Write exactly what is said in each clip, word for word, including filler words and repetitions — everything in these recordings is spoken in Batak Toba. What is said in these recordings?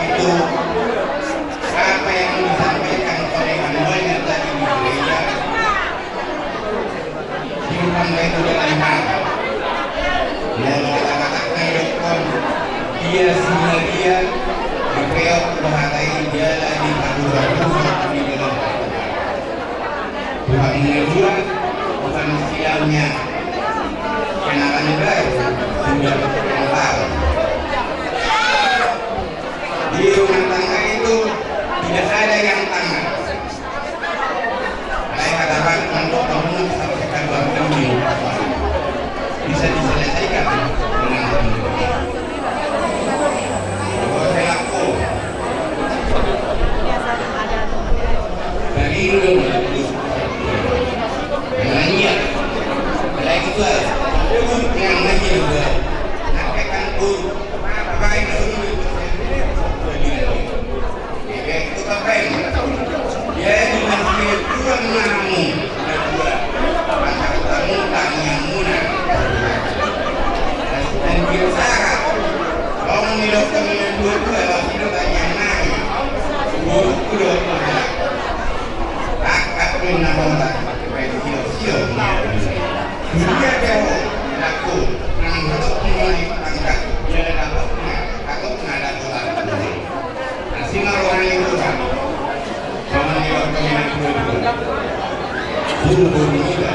Itu apa yang disampaikan oleh Amanda tadi di gereja. Di rumah itu dengan hal yang kata-kata menyokong dia sehingga dia dipeok bahadai dia lagi kabur-kabur di dalam. Tuhan yang dua bukan istilahnya kenalan baru sudah kenal. Di rumah tangga itu tidak ada yang tamat. Saya katakan untuk kamu sampai kabar ini bisa diselesaikan dengan sendiri. Kalau saya laku, dari dulu karena niat, lagi jual, yang lagi jual, sampai kan pun, apa itu? Jadi, masih kurang namu. Masa kamu tak nyamuna. Dan biasa, kalau nilai kami dua-dua, masih lo tak nyamuna. Dua-dua, kakak pun nama orang, sio-sio. Dia jauh, laku, nang satu mulai tangkap, dia dapat, kakak nada orang. Asing orang itu kan. Sama di waktu yang kedua. Guru-guru juga.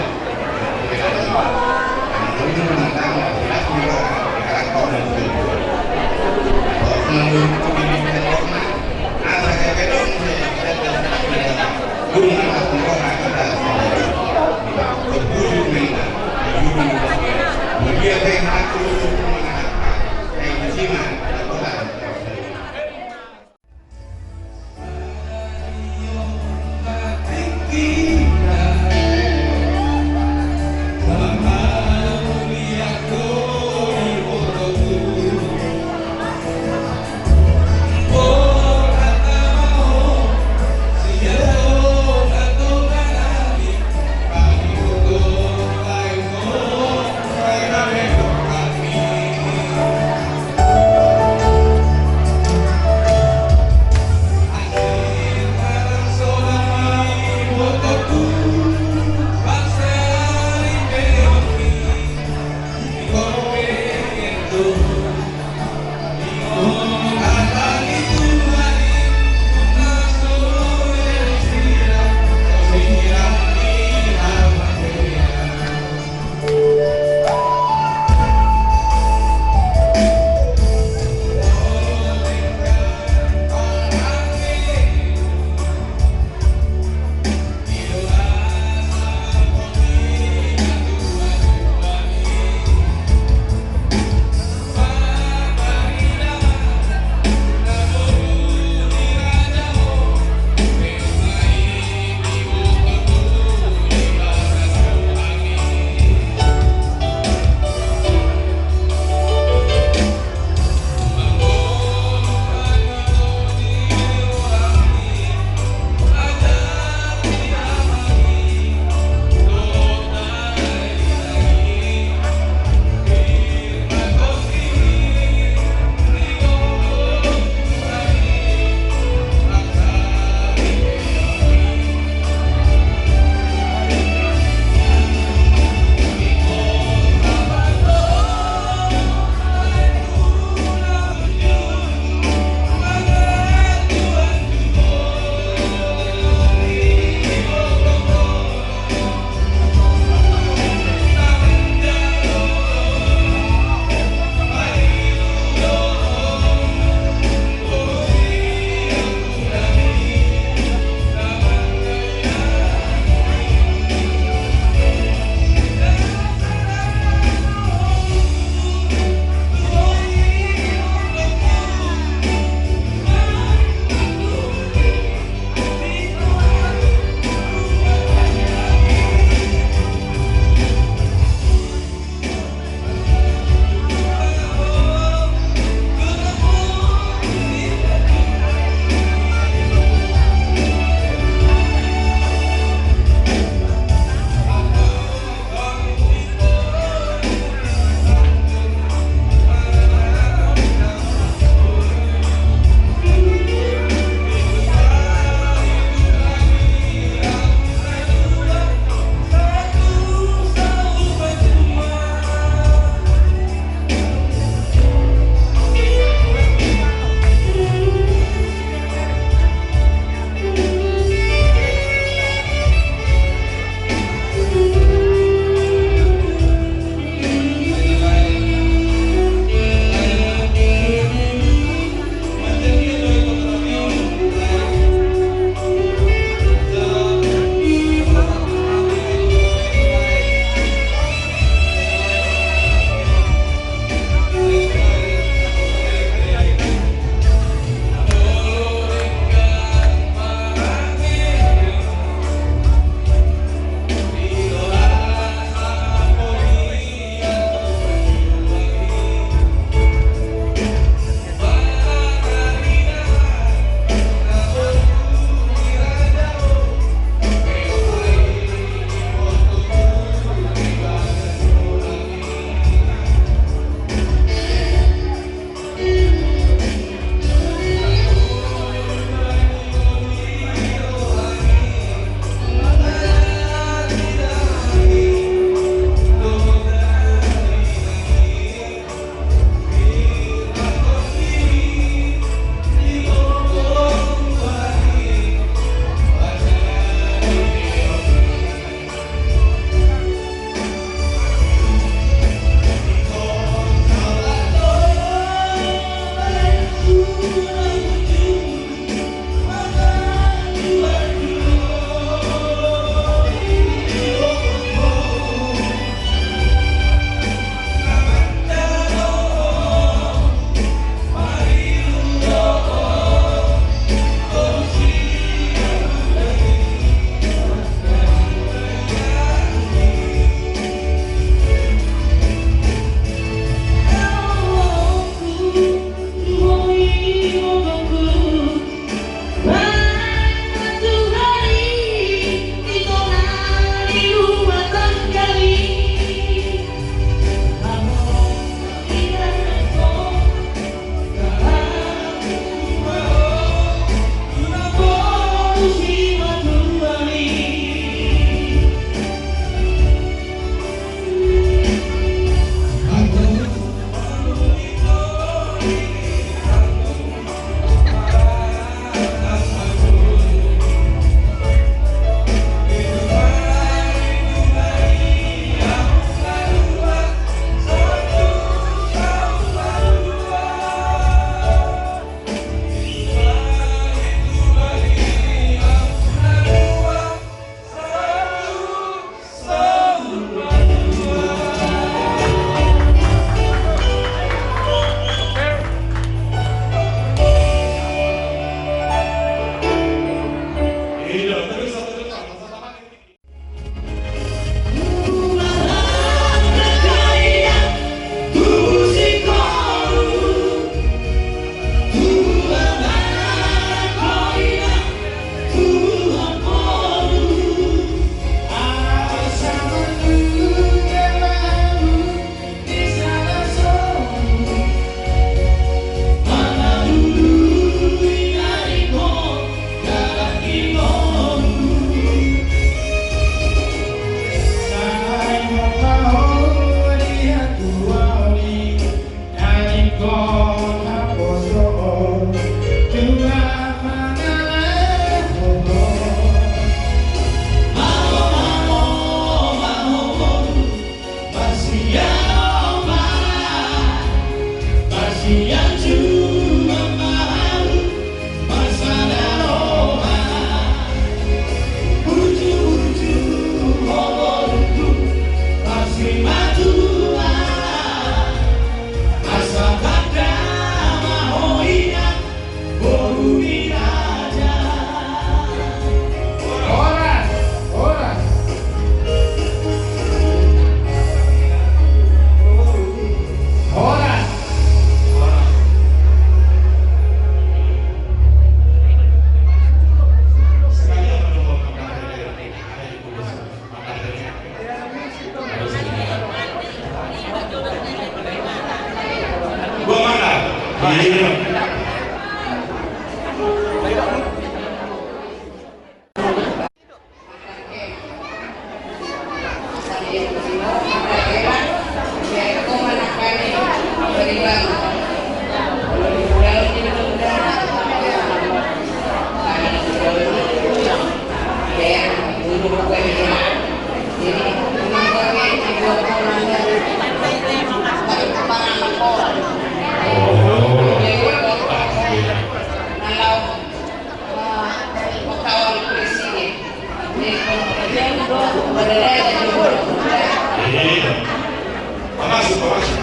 Masuk, masuk.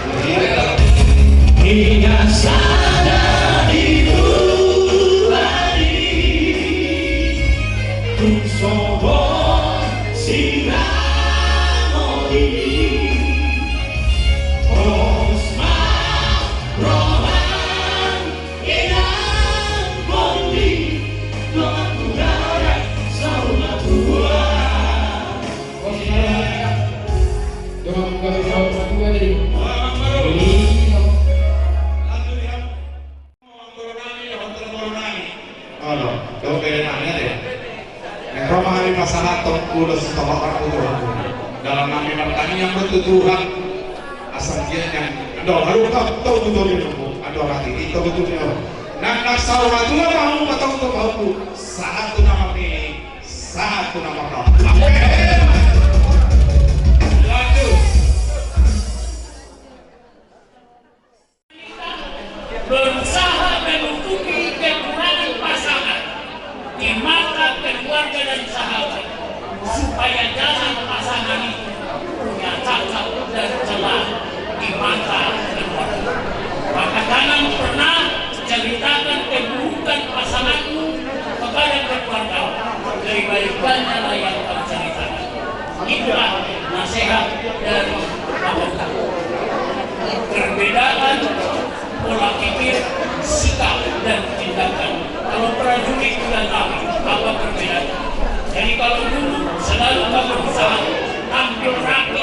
Ia sada di Tuhan i, tung sogot siramoti. Pos ma roham, inang bonding, dongan tu darat, saur matua. Dongan tu darat, saur matua, jadi. Iya. Olo, dope nami ate. Ro ma hami pasahathon ulos tohoran tu Tuhan. Dalan nami martangiang ma tu Tuhan. Asa dia nian do, haru kau tau tu Tuhan. Ado hati, itu betul ya. Nang nang saur matua ma hamu patau tu hamu. Sahat tu nama ni, sahat tu nama kau. Amin. Lanjut. Berusaha menutupi kekurangan pasangan di mata keluarga dan sahabat, supaya jangan pasangan itu punya cacat dan celah di mata keluarga. Maka jangan pernah ceritakan keburukan pasanganmu kepada keluarga, lebih baik banyak yang kau ceritakan. Itulah nasihat dari Abang. Perbedaan pola pikir, sikap, dan tindakan. Kalau prajurit dan lawan, apa perbedaannya? Jadi kalau dulu selalu kau berusaha tampil rapi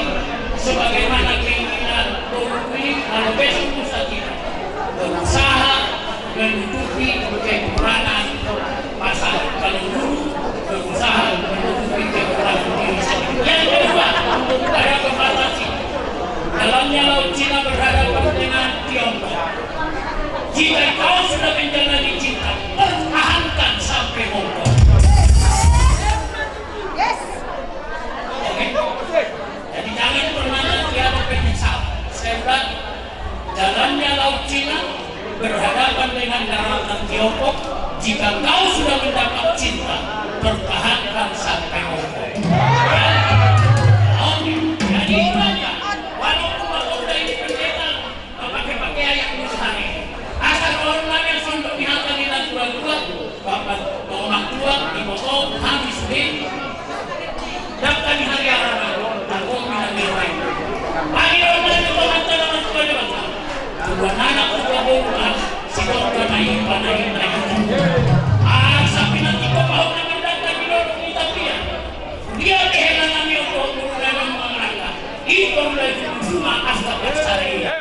sebagaimana keinginan borumu, kalau besok bisa tidak. Berusaha menutupi kekurangan pasangan. Kalau dulu berusaha menutupi kekurangan diri sendiri. Yang kedua, ada pepatah Cina. Dalamnya Laut Cina berhadapan dengan Tiongkok. Jika kau sudah menjalani cinta, pertahankan sampai mogok. Oke? Jadi jangan pernah nanti ada penyesalan. Saya ulangi. Dalamnya Laut Cina berhadapan dengan daratan Tiongkok. Jika kau sudah mendapat cinta, pertahankan sampai mogok. Oke. Jadi, walaupun Bapak udah ini pendeta, pakai-pakai ayat Quran ini. Asal orang nanya sondok di hata di natural tua, Bapak, Bapak tua, di Bapak, habis di. Dapkan di hari arah, takut minang di rumah. Ayo, mari kita hantar orang tua di Bapak. Kedua anak, kedua bola, si dokter naik, naik, naik. Ah, sampai nanti kau tahu nama datang di lorong di tapi ya. Dia kehilangan kami untuk mengeluarkan mengerangkak. Itu mulai cuma astaga saya.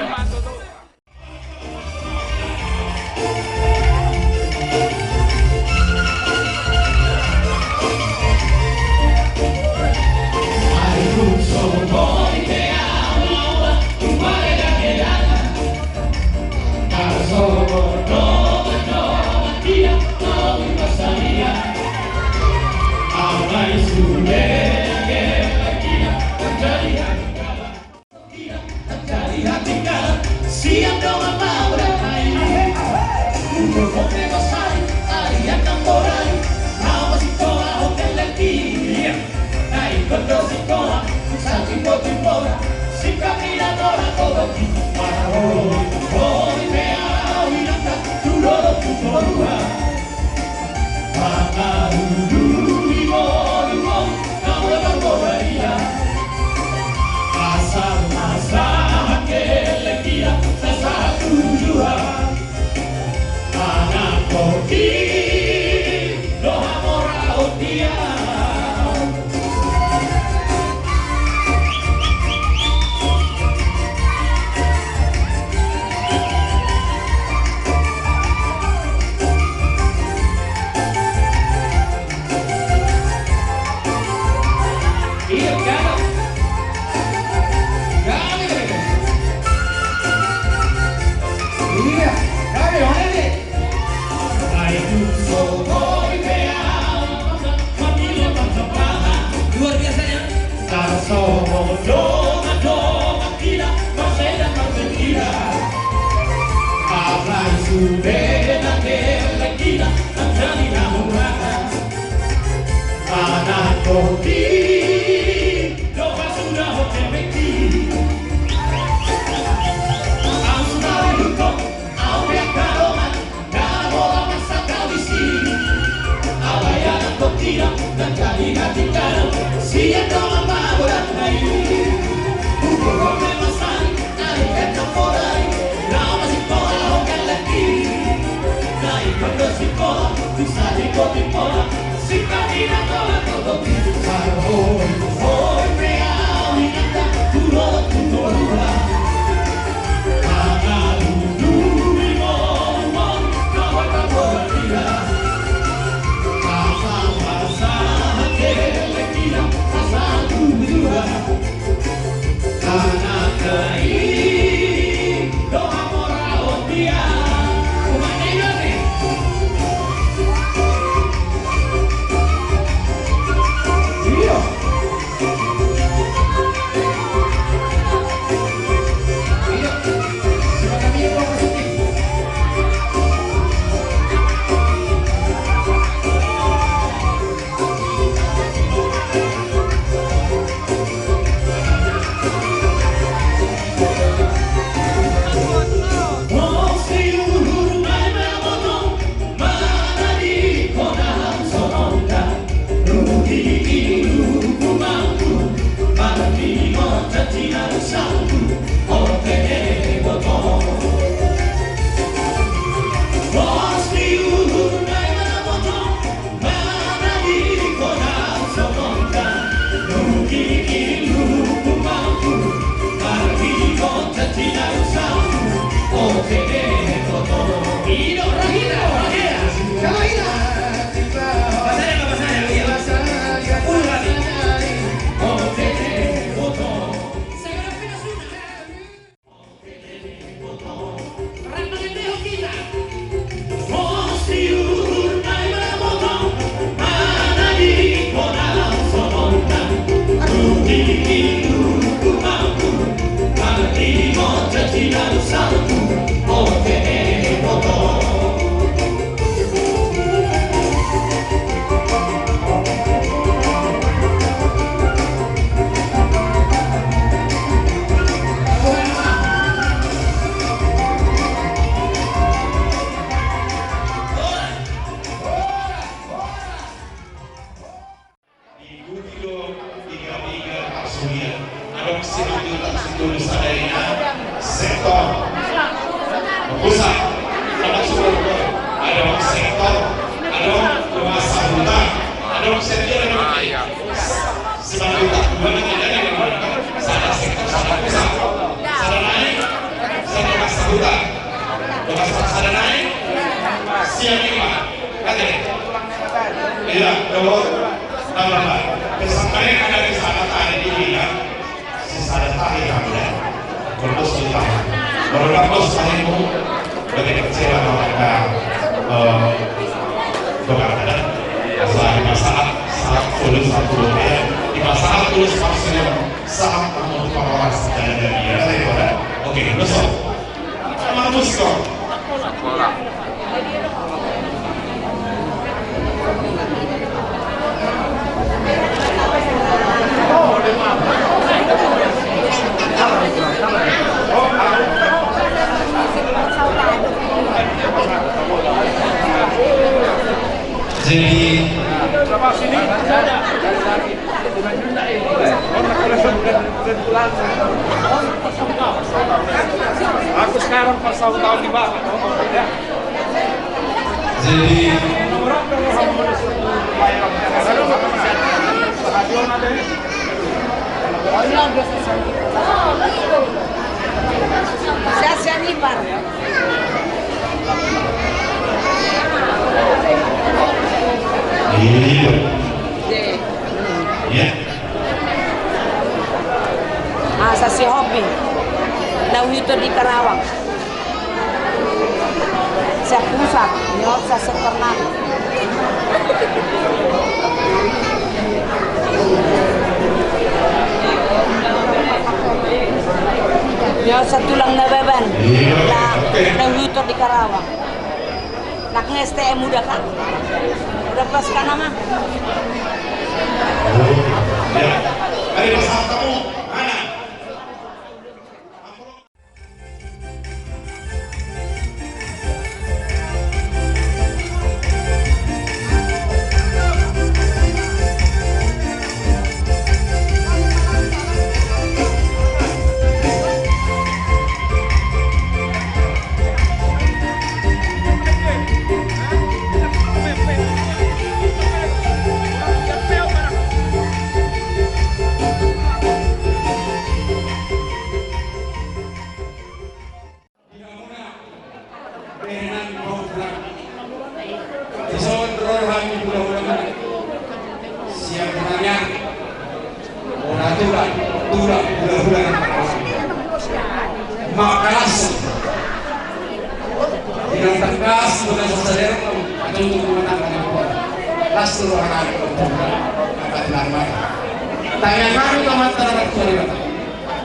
Luar biasa ya. Anak kopi. Ikuti do piga-piga parsudian. Adong simanjujung situtu sada ina sektor. Pusat. Adong sektor. Adong rumah sambutan. Adong sektor. Adong simanjujung. Dua na jadi. Sada sektor, sada pusat. Sada naeng, sada rumah sambutan. Rumah sambutan sada naeng. Siap lima. Ate. Iya, dohot. Bapa, bapa. Pesan mereka dari sana tadi dibilang, si sada tadi kami dah. Terus kita. Baru dapat saya mau bagi kecewa sama mereka. Eh, bukan ada. Asal di masalah saat tulis satu ya. Di masalah tulis maksudnya saat kamu di pengawas dan ada dia. Oke, besok. Emang musik kok. Jadi, aku sekarang pas satu tahun di bawah. Jadi, sehat-sehat ni, Pak. Iya. Iya. Asa si hobi. Na huhut di Karawang. Siap pusat, nyot sa sektor nami. Nyot sa Tulang Nababan. Iya. Na, na huhut di Karawang. Nak nge S T M udah, Kak? Udah pas kan, Mama? Ya. Ayo, pas kamu. Mana? Dison ro hami hulahula sian Huranggan. Ora tulang, tulang hulahula na mangkalas. Mangkalas. Di na tangkas, di na sasadar, atau untuk rumah tangga yang kuat. Las tu roha nami, angka tulang mata. Tangiang nami tu Amanta na martua Debata.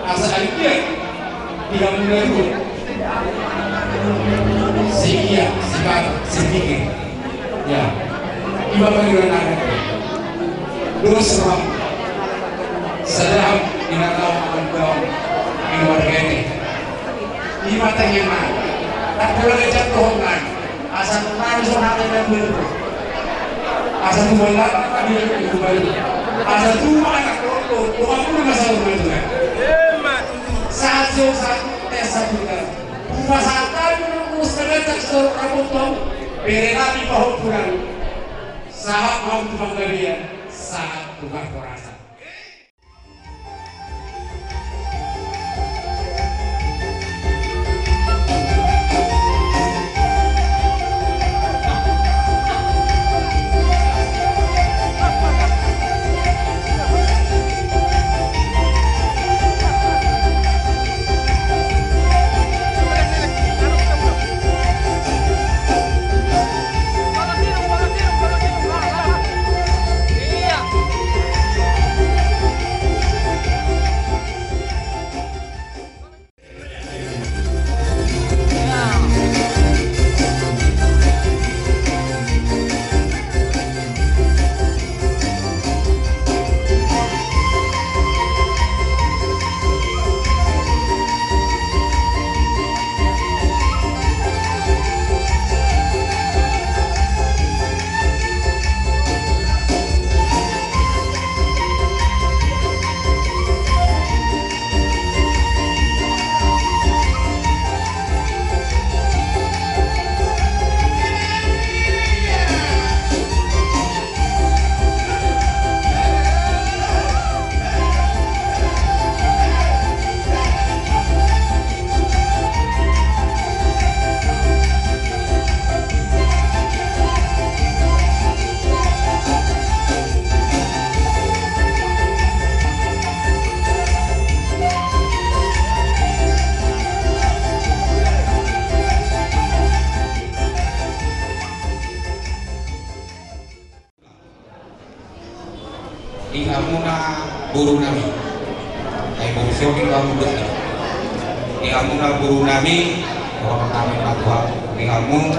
Asa anggiat di hamu na dua, sedia, sebatas, sepikir. Ya. Iba pangidoan nami. Dos roham. Sada hami di na laho mangalap keluarga i. Iba tangiang nami. Tangkas do jatuhon nami. Asa tulang so hata na dua. Asa tulang na dua. Asa tulang anak lolo. Tulang pun masa rumah itu kan. Sahat so sahat tes satu kan. Rumah sahat tadi rumah sahat so kamu tahu. Bere nami pahompuran. Sahat mau tu panggabean. Sahat tu pangkorasa. Di hamuna boru nami. Ai boru siotik hamu do. Di hamuna boru nami, boru nami patua. Di hamu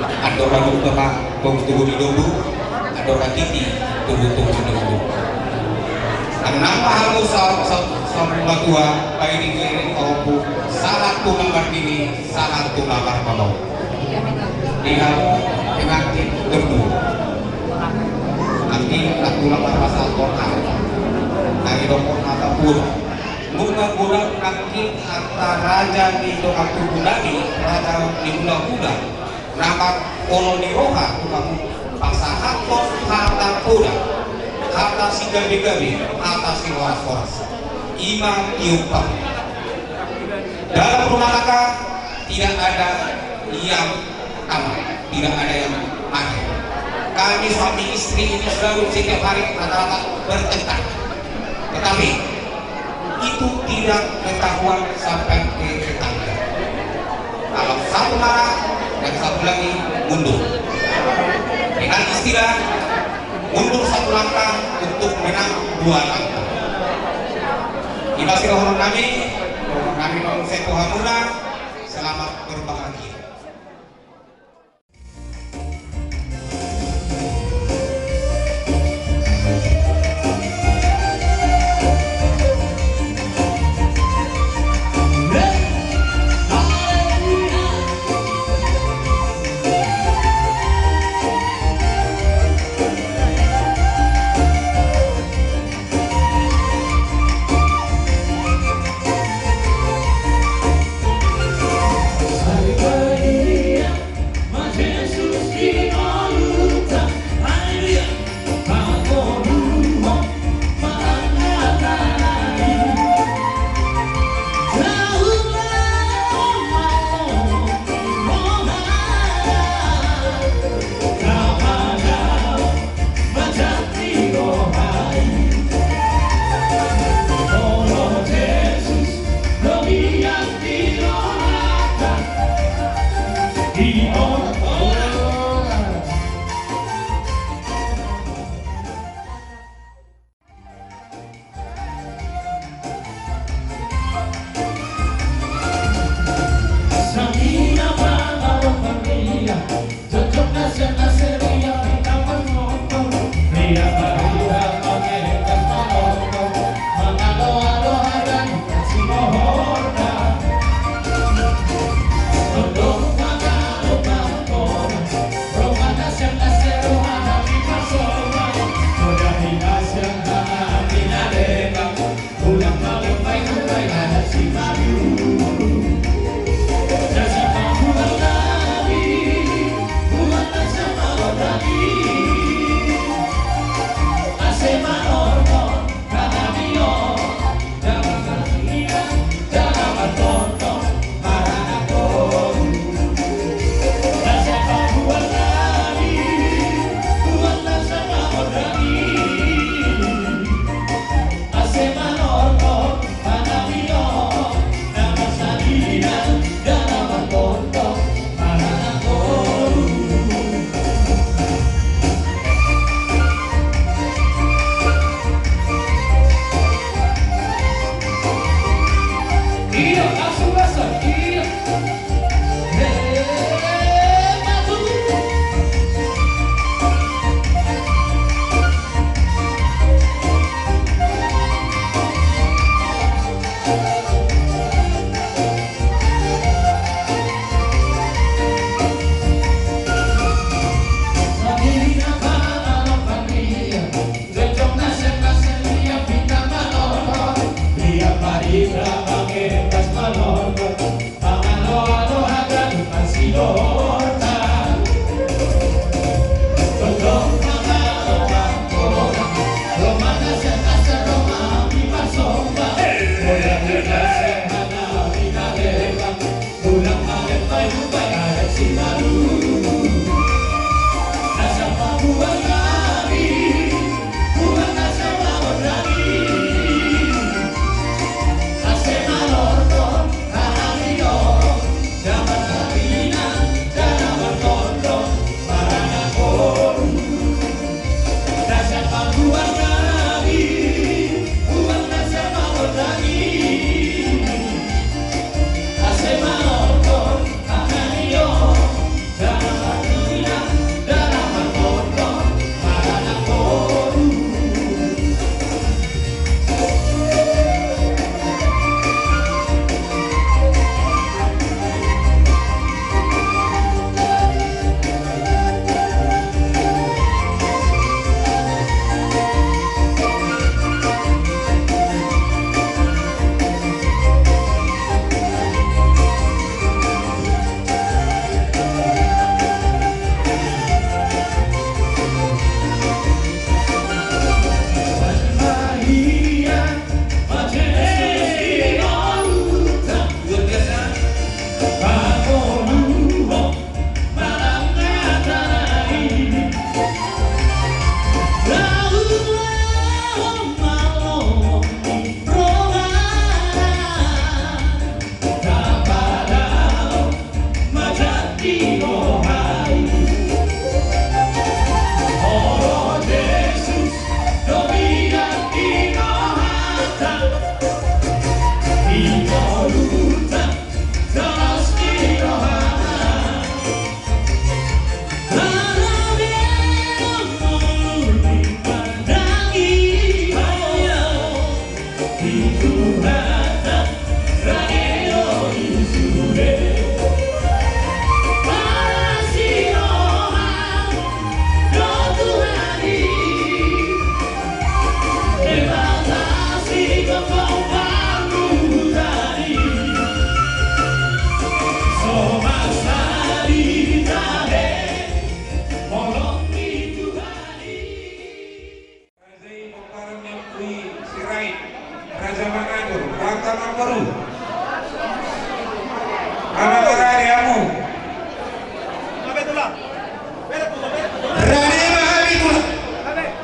andor andor tama, tubu tubu di dombu, andor hatiti, tubu tubu di dombu. Nang nang ma hamu sa sa sa patua, baen di kiri, ompu, sahat tu na mardidi, sahat tu na marnono. Di hamu pengantin terdua. Anggi na tulang marpasahathon hata. Na didokkon hata pur. Murna godang nangkin hata raja ni dongan tubu nami, raja ni hulahula. Na mangoloi roha tu hamu pasahathon hata poda, hata sigabe-gabe, hata sihoras-horas. I ma tiup. Dalam rumah tangga tidak ada yang aman, tidak ada yang akhir. Kami suami istri ini selalu setiap hari rata-rata bertengkar. Tetapi itu tidak ketahuan sampai ke tetangga. Kalau satu marah, yang satu lagi mundur. Dengan istilah mundur satu langkah untuk menang dua langkah. Ima sidohonon nami, dohonon nami ma muse tu hamuna, selamat berbahagia.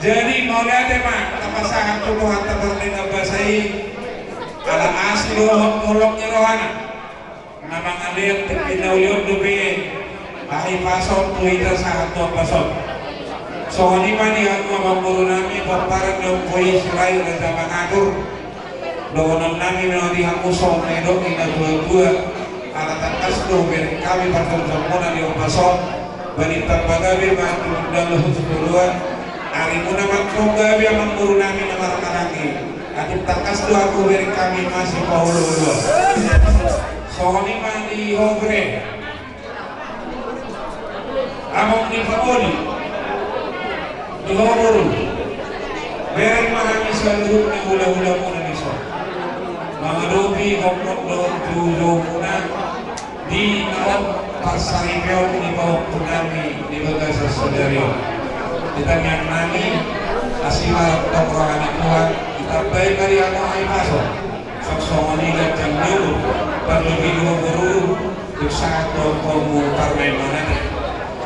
Jadi mauliate ma tapasahat tu Tuhanta pardenggan basa i, ala asi dohot holong ni rohana. Na mangalean tingki na uli on dope hahipason tu hita sahat tu hahipason. Songon i ma di hamu amangboru nami, pomparan ni ompu i Sirait Raja Mangatur. Dohonon nami ma di hamu songon na nidok ni natuatua, ala tangkas do hubereng hami parjongjongan muna di hahipason. Balintang ma gabe ma tu dalan husudoloa. Arimuna ma tong gabe amangboru nami na marhahamaranggi. Atik tangkas do ahu hubereng hami masipaolooloan. Songon i ma di ho bere, among ni pangoli, di ho boru. Bereng ma hami saluhutna hulahula muna dison mangadopi hophop dohot joujoumuna di na on parsaripeon ni pahompu nami di bagasan sadari on. Di tangiang nami, asi ma tong roha ni Tuhan, ditambai ma di hamu hahipason. Songon i ganjang ni umur, parlinggoman ni ho boru, tung sahat tu ompumu parmaen manata.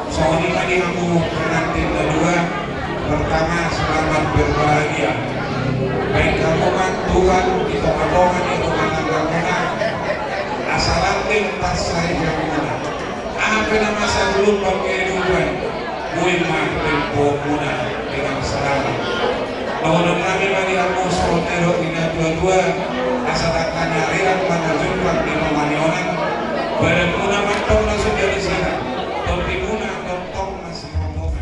Songon i ma di hamu pengantin na dua, pertama selamat berbahagia. Baen hamu ma Tuhan di tongatonga ni rumah tanggamuna, asa langgeng parsaripeonmuna. Aha pe na masa jolma kehidupan, boi ma tempo muna dengan selamat. Dohonon nami ma di hamu songon na nidok ni natuatua, asa dangka ni ari on manjujung di panganon ni onan. Badanmuna ma tong na so jadi sihat, tondimuna tongtong masihomhom.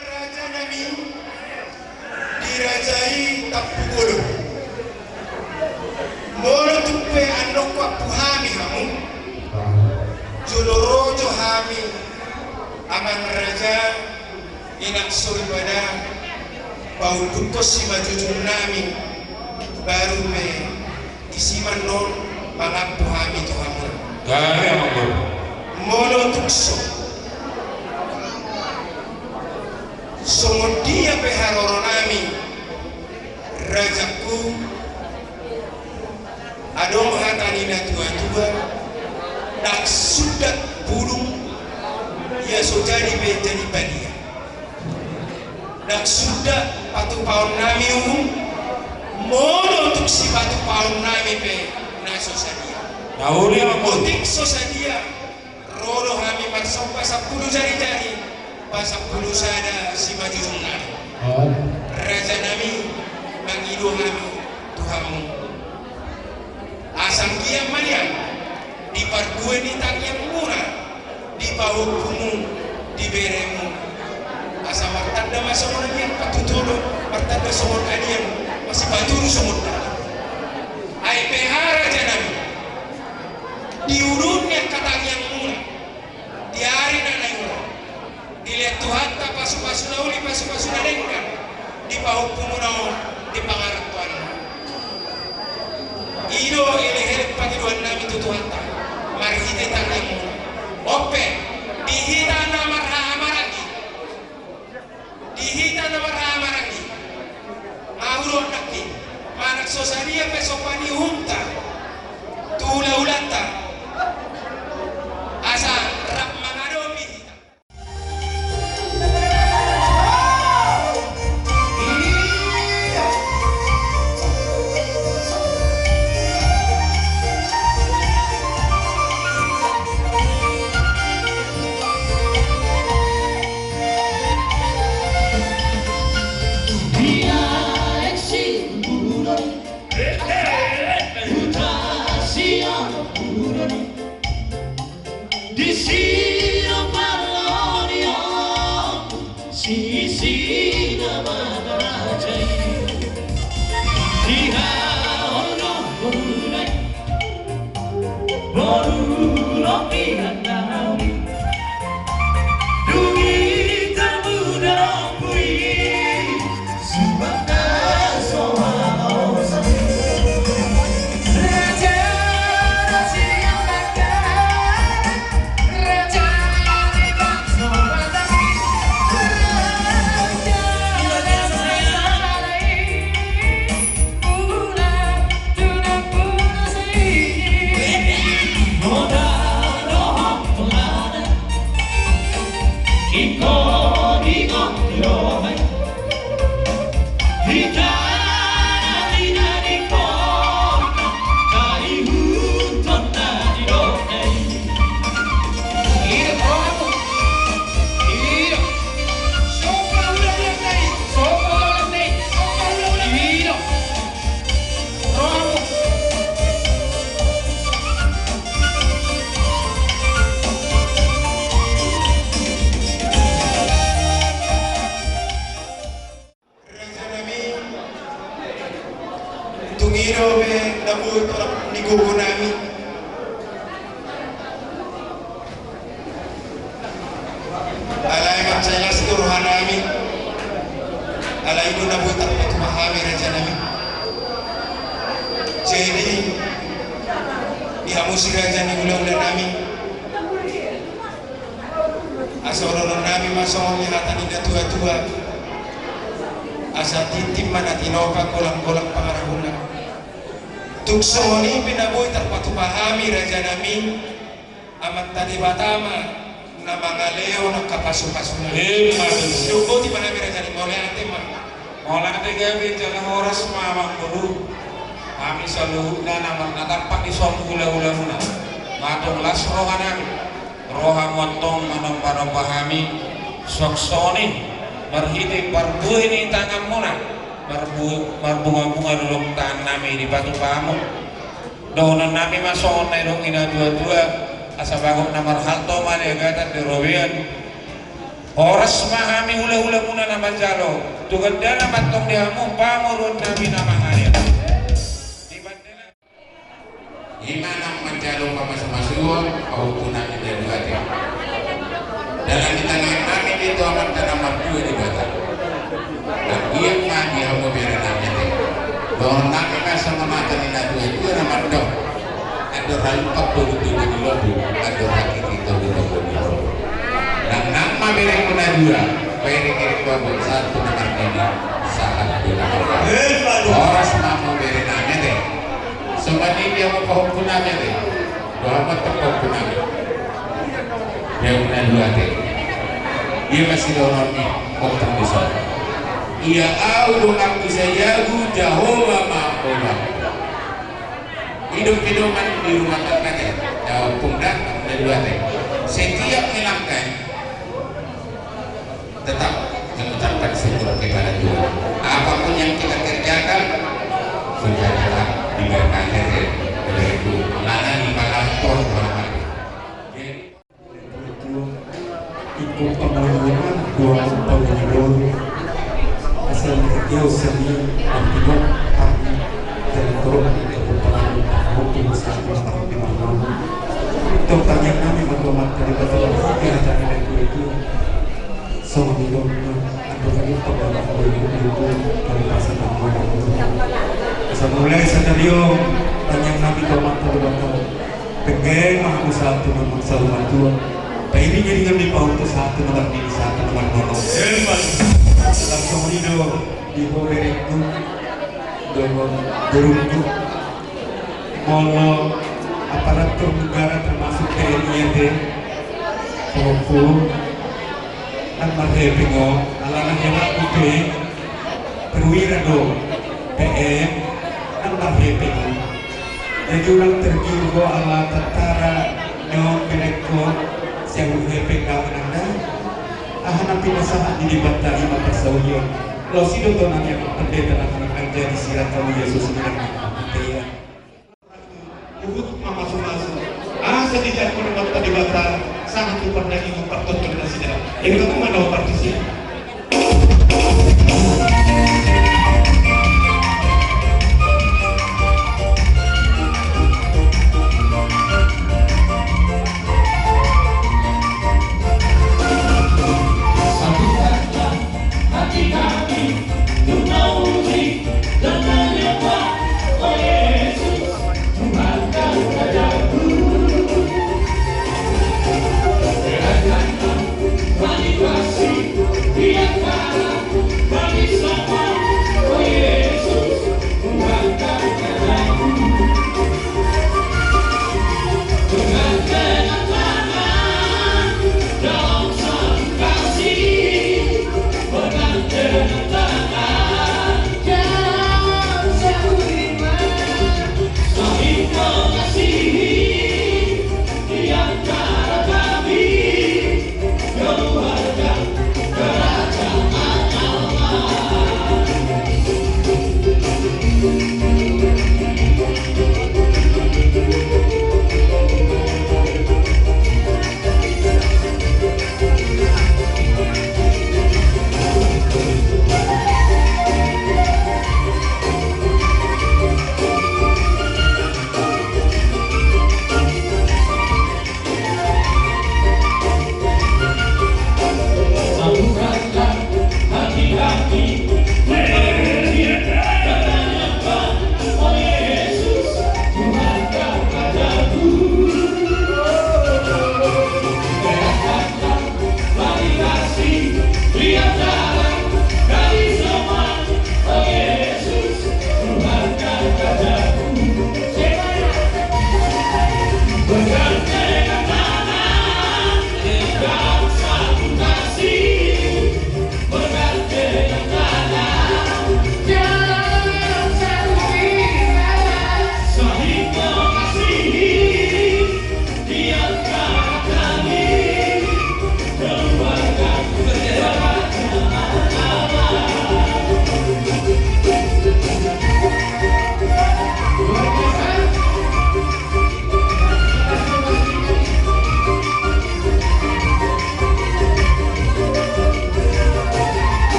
Raja nami, dirajai Tampubolon. Molo tung pe annon huampu hami hamu, jolo ro jo hami, amang raja, inang soripada, paundukkon simanjujung nami, baru pe disi ma annon mangampu hami tu hamu. Gabe, amang boru. Molo tung so, songon dia pe haroro nami, rajaku, adong hata ni natuatua, ndang sundat bulung, ia so jadi pe jadi badia. Ndang sundat patupaon nami uhum, molo tung sipatupaon nami pe na so sadia. Na uli, amang boru. Otik so sadia, ro do hami marsomba sampulu jarijari, pasampulu sada simanjujung nami. Oh. Raja nami, mangido hami tu hamu. Asa anggiat ma nian di parbue ni tangiangmuna, di pahompumu, di beremu, asa martanda ma songon anggiat patutudo, martanda songon adian, masipatudu songon dalan. Ai pe, raja nami, di ujung ni angka tangiangmuna, di ari na naeng ro, dilehon Tuhanta pasupasu na uli, pasupasu na denggan di pahompumuna on, di pangarantoanna. I do elek-elek pangidoan nami tu Tuhanta marhite tangiangmuna. On pe, di hita na marhahamaranggi, di hita na marhahamaranggi, nga hudok nangkin, manang so sadia pe somba ni uhumta tu hulahulanta, asa rap mangadopi hita. Disi do parlonion, sisi na mangarajai. Di haholomuna i, boru do pihanami. Dung i tarbuda ompu i, Raja nami, tung i do be na boi tolap ni gogo nami. Alai mansai las do roha nami. Alai i do na boi tarpatupa hami, raja nami. Jadi, di hamu si raja ni hulahula nami, asa dohonon nami ma songon ni hata ni natuatua. Asa tintin ma na tinopa, golanggolang pangarahutna. Tung songon i pe na boi tarpatupa hami raja nami, Amanta Debata ma na mangalehon angka pasupasuna. Ima tutu. Songon i ma hami raja nami, mauliate ma. Mauliate gabe jala horas ma amangboru. Hami saluhutna na marnatampak di son hulahulamuna, ma tong las roha nami. Rohamu antong manombanomba hami, songon i marhite parbue ni tanganmuna, marbu-, marbungabunga dolok tahan nami dipatupa hamu. Dohonon nami ma songon na nidok ni natuatua, asa bagot na marhalto ma di agatan di robean. Horas ma hami hulahulamuna na manjalo, tu gandana ma antong di hamu pamoruon nami na mangalean. Ima nang manjalo pamasumasuon, pahompu nami na dua te. Dalan ni tangiang nami di tu Amanta na martua Debata. Anggiat ma di hamu bere nami te. Dohonon nami ma songon hata ni natuatua na mandok: Andor halumpang togu-togu ni lombu, andor hakiki togu-togu ni lombu. Nang nang ma berengku na dua, pairi-iri hamu sahat tu na marnini, sahat tu na marnini. Horas ma hamu bere nami te. Songon i di hamu pahompu nami ate. Dohot ma antong pahompu nami. Berengku na dua ate. Ia ma sidohonon ni ompung di son. Ia ahu donganmu Sajabu, Jahowa ma ompung. Hidup pedoman di rumah tangga te. Jahowa ompung da, na dua ate. Setiap melangkah tetap mengucapkan syukur kepada Tuhan. Apapun yang kita kerjakan, sudah tetap diberkati oleh Tuhan. Lana di bawah Tuhan. Ikut pembangunan dua tahun dulu. Asal dia usani artinya kami dan turun untuk pembangunan. Untuk tanya kami, untuk materi betul, kita jangan itu. Songon i do, andor halumpang do, andor halumpang do, halumpang do. Asa mulai sadari on, tangiang nami tu Amanta Debata, pengge ma hamu sahat tu na marsaur-matua. Pairing-iringan ni pahompu sahat tu na marnini, sahat tu na marnono. Emma. Laos songon i do, di ho berengku, dohot borungku. Molo aparatur negara termasuk T N I ate, pahompu, nang marhepeng ho, alana hepengku pe perwira do, P M, nang marhepeng ho. Jadi unang tergiur ho ala tantara ni on berengku, sai hepeng nang da. Aha na pinasahat ni Debata ima parsaulian. Laos i do tona ni angka pendeta na manang jadi sirang kamu Yesus ni angka pendeta. Huhut mamasumasu. Asa dijangkon Amanta Debata sahat tu pardagingon partonton nasida. Jadi kamu mana partisi?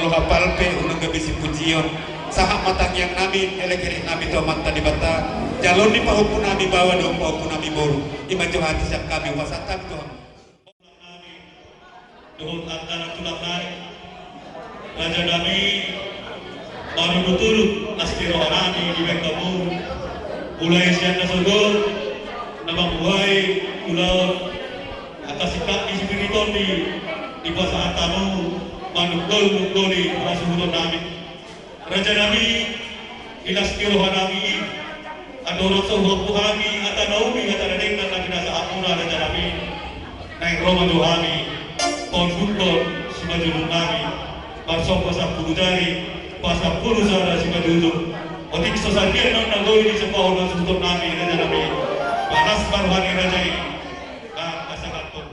Apal pe unang gabe sipujion, sahat ma tangiang nami, elek-elek nami tu Amanta Debata, jaloon ni pahompu nami baoa dohot pahompu nami boru, i ma jo hata sian hami hupasahat hami tu hamu. Dohot angka na tulang nai, raja nami, marudut-udut las ni roha nami dibahen hamu, mulai sian na sogot, na mambuhai ulaon, angka singkat ni sipiriton di, dipasahat hamu, manunggol-nunggoli hasuhuton nami. Raja nami, di las ni roha nami i, andorang so huampu hami hata na uli, hata na denggan na pinasahatmuna, raja nami, naeng ro ma jo hami paundukhon simanjujung nami, marsomba sampulu jari, pasampulu sada simanjujung. Otik so sarian on na boi disomba on hasuhuton nami, raja nami. Palas ma roha ni raja i. Nang pasahathon.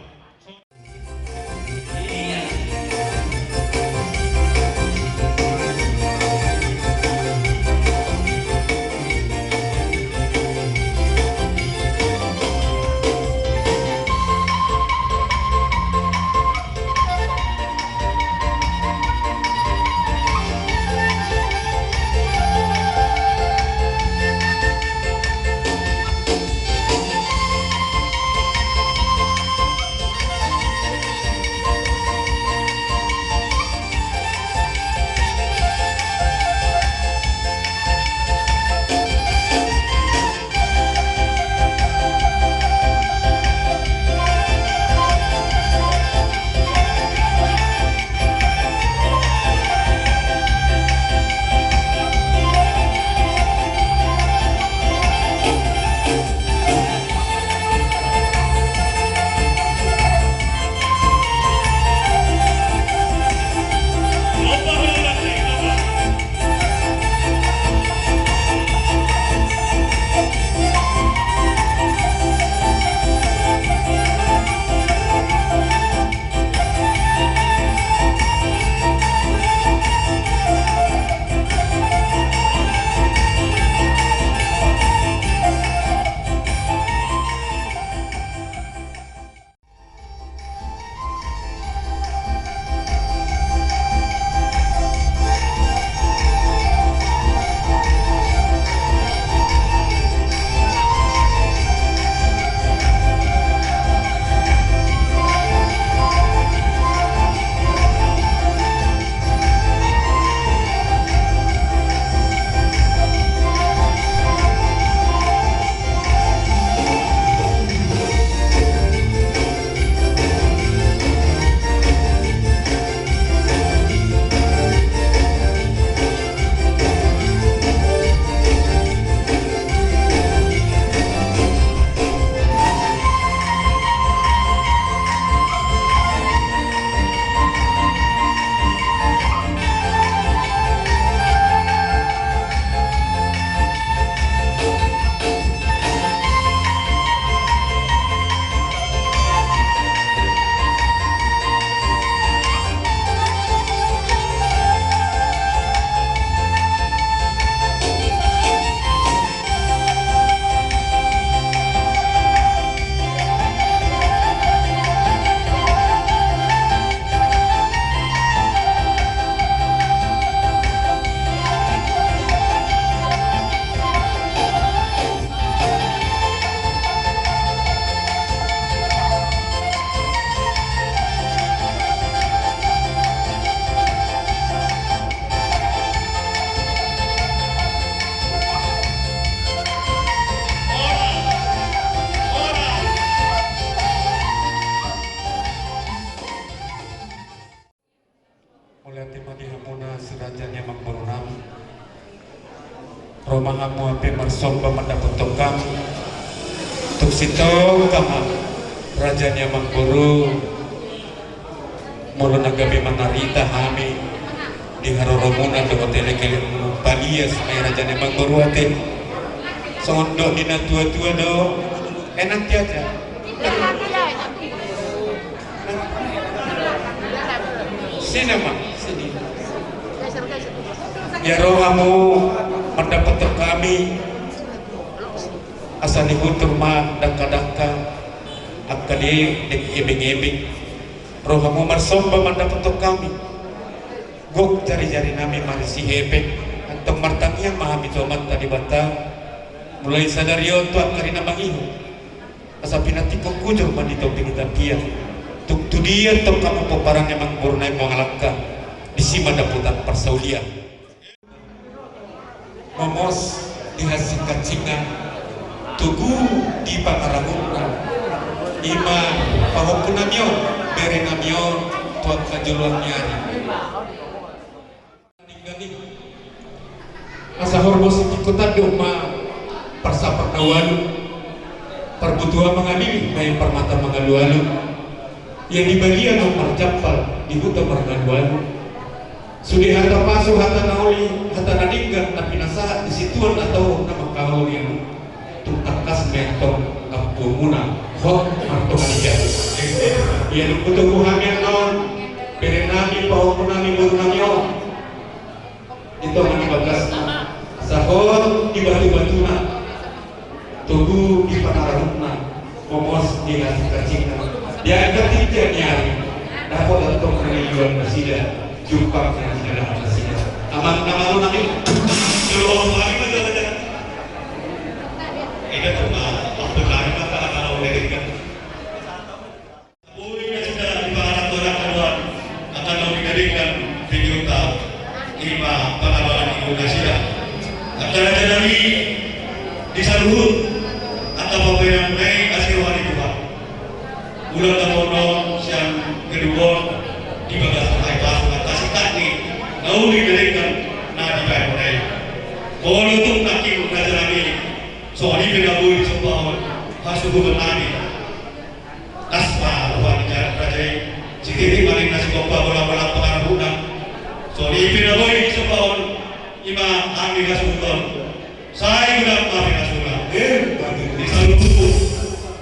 Mauliate ma di hamuna si raja ni amangboru nami. Ro ma hamu hape marsomba mandapothon hami. Tung sintong ma raja ni amangboru. Molo na gabe mangarita hami di haroromuna dohot elek-elekmu, palias ma i raja ni amangboru ate. Songon dok ni na tua-tua do, enak diajak. Sini ma, sini. Ia ro hamu mandapothon hami, asa dihutur ma dangka-dangka, angka di, di ebeng-ebeng. Ro hamu marsomba mandapothon hami. Gok jari-jari nami marisi hepeng, antong martangiang ma hami tu Amanta Debata, mulai sadari on tu angka ari na mangihut. Asa pinantikhon hujur ma di topi ni tapian. Tung tu dia antong hamu pomparan ni amangboru nami mangalangka, disi ma dapotan parsaulian. Momos di hasingkasingkan, togu di pangarahutna, i ma pahompu nami on, bere nami on, tu angka joloan ni ari. Asa horbo sitikkotan do ma parsapar na ualu, parbutua mangalili, bahen parmata mangalualu. Ia di balian on marjampal, di huta marngalualu. Sude hata pasu, hata na uli, hata na denggan na pinasahat ni situan na tau na mangkaholongi. Tung tangkas ma antong ampuonmuna, hot martonga ni jabu. Ia dung hutogu hami annon, bere nami, pahompu nami, boru nami on. Di tonga ni bagasna, asa hot di batubatuna, togu di pangarahutna, momos di hasingkasingkan. Di angka tinja ni ari, dapot antong hangoluan nasida, jumpang na nidalahan nasida. Amang na marunang i. Jolo hami ma jolo jolo. Ida tu ma, waktu kami ma kala-kala udah dekat. Boi nasida di pangarantoan angka na uli na denggan di huta, i ma pangabalan ni nasida. Angka raja nami di saluhut angka pambahenan na i asi roha ni Tuhan. Ulang na ponon sian gedung on di bagas ai pasu angka sitani na uli na denggan na dibahen on i. Molo tung nangkin raja nami, songon i pe na boi disombahon hasuhuton nami. Las ma roha ni raja i, sititi ma ninna sigompa bola-bola pangarahutna. Songon i pe na boi disombahon i ma hami hasuhuton. Sai godang ma pinasuna. Eh, batu di saluhut.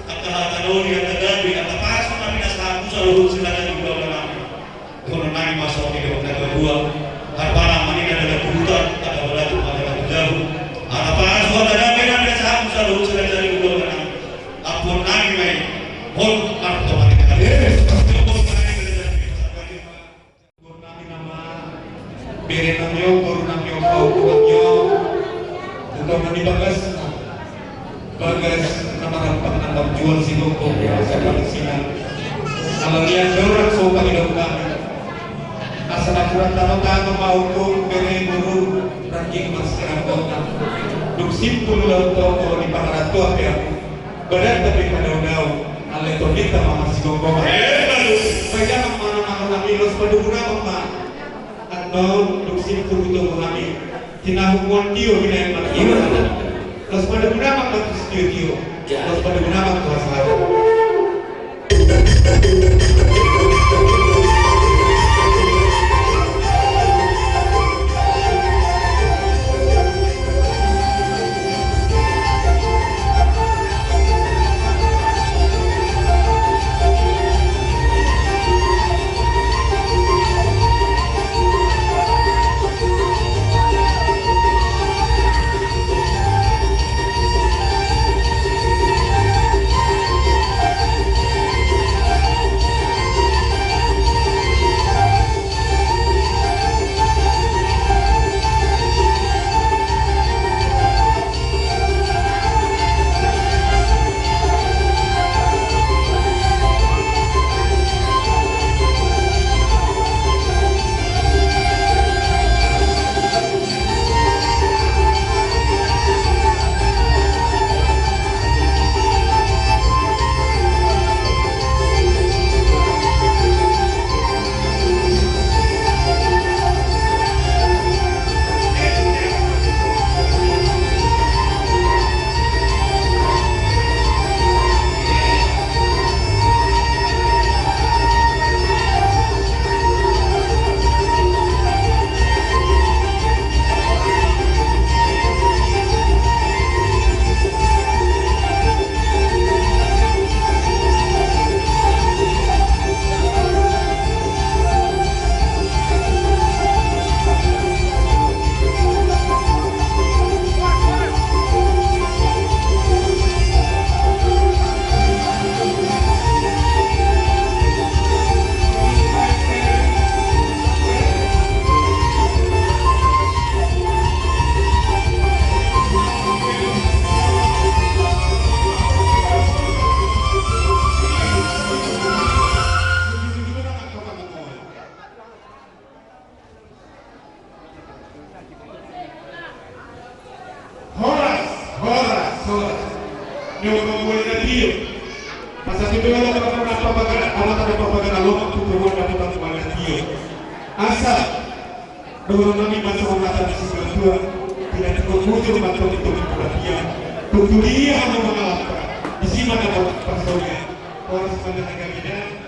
Angka hata na uli, angka dambe, angka pasu na pinasahat tu saluhut siraja ni hulahula nami. Dohonon nami ma songon i dohot na dua-dua. Harbana ma ninna dalan tu huta, angka balatuk ma dalan tu jabu. Angka pasu, angka dambe na pinasahat tu saluhut siraja ni hulahula nami. Ampuon nami ma i, hot martonga ni jabu. Ampuon nami nama, bere nami on, boru nami on, pahompu nami on. Di tonga ni bagasna, bagas na marampang na marjual sigompa, sapansinan. Ala ni andorang so pangidoan nami. Asa napuran tano-tano ma ompung, bere, boru, rangging marsiranggota. Dung simpul ulaon on, molo di pangarantoan pe hamu, badanta pe padao-dao, alai tondinta ma marsigomgoman. Eh, balu. Sai amang ma, amang ma, los padomu amang ma. Annon dung simpul hutogu hami, tinahumon tio binahen ma tio. Los padomu amang ma tu sitio-tio. Los padomu amang tu hasahatan. Asa dohonon nami ma songon hata ni situa-tua, tidak cukup mujur mantong itu di pulapian. Tung tudia hamu mangalangka, disi ma dapot parsaulian. Horas ma di hagabeon.